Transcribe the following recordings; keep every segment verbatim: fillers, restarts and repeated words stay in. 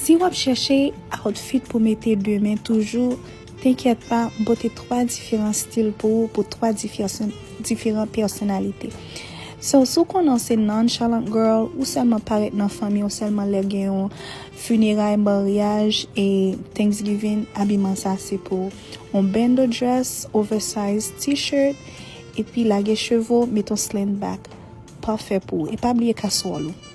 Si w ap chèche outfit pou mete demen toujou, tenkyèt pa, m pote twa diferan stil pou ou, pou twa diferan, diferan pèsonalite. So, si w konnen w se nonchalant girl, ou sèlman parèt nan fanmi, ou sèlman lè gen yon fineray, maryaj e Thanksgiving, abiman sa se pou ou. Yon bando dress, oversize t-shirt, epi lage cheve w, met yon sling back. Pafè pou ou. E pa bliye kaswòl ou.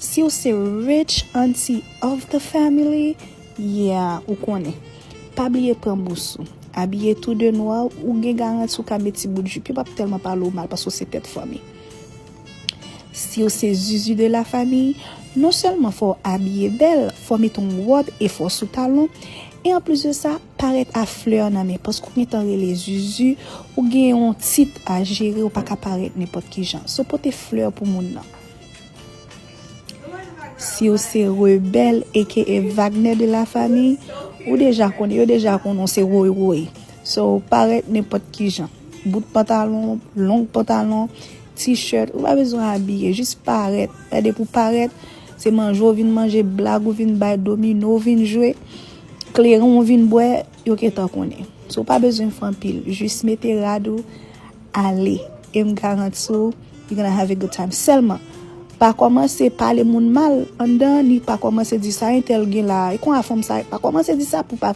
Si w se rich auntie of the family, yeah, ou konnen. Pa bliye pran bous ou. Abiye tou de nwa, ou gen garanti w ka met ti bout jip. Yo p ap tèlman pale w mal paske w se tèt fanmi. Si w se zuzu de la famille, non sèlman fò w abiye bèl, fò w met yon wòb e fò w sou talon, e anplis de sa, parèt a flè nan men, paske w gentan rele zuzu, ou gen yon tit a jere, ou pa ka parèt nenpòt ki jan. So, pote flè pou moun nan. Si w se rebèl, aka Wagner de la famille, ou deja konnen, yo deja konnen w se woy woy. So, parèt nenpòt ki jan. Bout pantalon, long pantalon, t-shirt, ou pa bezwen abiye, jis parèt. Gade pou parèt, se manje w vin manje, blag ou vin bay, domino w vin jwe, kleren w vin bwè, yo gentan konnen. So, ou pa bezwen fè anpil, jis mete rad ou, ale. E m garanti w, you gonna have a good time. Sèlman, pa kòmanse pale moun mal anndan, ni pa kòmanse di sa entèl gen la, e konsa fanm sa, pa kòmanse di sa pou pa